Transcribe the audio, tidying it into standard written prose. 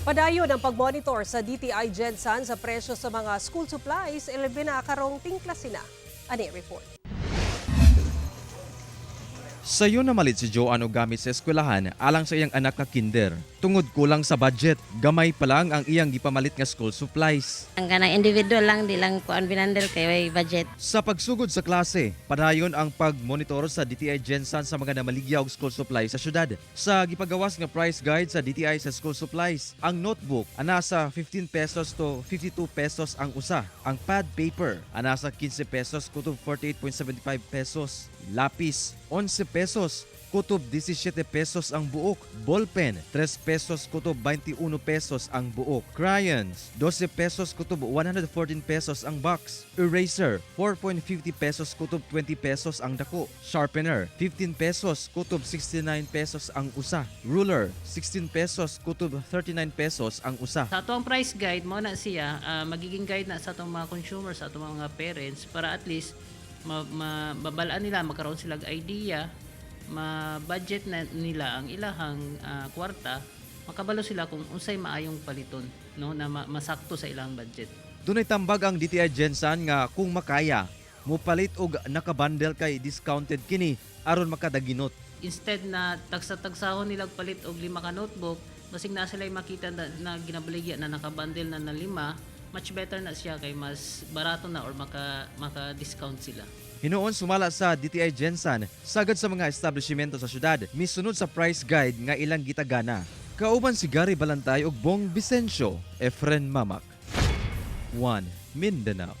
Padayon ang pagmonitor sa DTI GenSan sa presyo sa mga school supplies, ilabi na karong tingklase na. Ani report. Sayo namalit si Joanne og gamit sa eskwelahan alang sa iyang anak nga kinder. Tungod kulang sa budget, gamay pa lang ang iyang gipamalit nga school supplies. Ang kanang individual lang, di lang kuan binandel kay way budget. Sa pagsugod sa klase, padayon ang pagmonitor sa DTI GenSan sa mga namaligya og school supplies sa syudad. Sa gipagawas nga price guide sa DTI sa school supplies, ang notebook anasa 15 pesos to 52 pesos ang usa. Ang pad paper anasa 15 pesos kutob 48.75 pesos. Lapis 11 pesos kutob 17 pesos ang buok. Ballpen, 3 pesos kutob 21 pesos ang buok. Crayons, 12 pesos kutob 114 pesos ang box. Eraser, 4.50 pesos kutob 20 pesos ang dako. Sharpener, 15 pesos kutob 69 pesos ang usa. Ruler, 16 pesos kutob 39 pesos ang usa. Sa atong price guide mo na siya magiging guide na sa atong mga consumers, sa atong mga parents, para at least mabalaan nila, magkaroon sila og idea, ma-budget na nila ang ilahang kwarta, makabalo sila kung unsay maayong paliton, no, na masakto sa ilang budget. Dunay tambag ang DTI GenSan nga kung makaya, mupalit og nakabundle kay discounted kini aron makadaginot. Instead na tagsa-tagsahon nila og palit og lima ka notebook, basig na sila makita na ginabaligya na nakabundle na na lima, much better na siya kay mas barato na or maka discount sila. Hinuon sumala sa DTI GenSan, sagad sa mga establishmento sa syudad, misunod sa price guide nga ilang gitagana. Kauban si Gary Balantay ug Bong Vicencio, Efren Mamak. 1 Mindanao.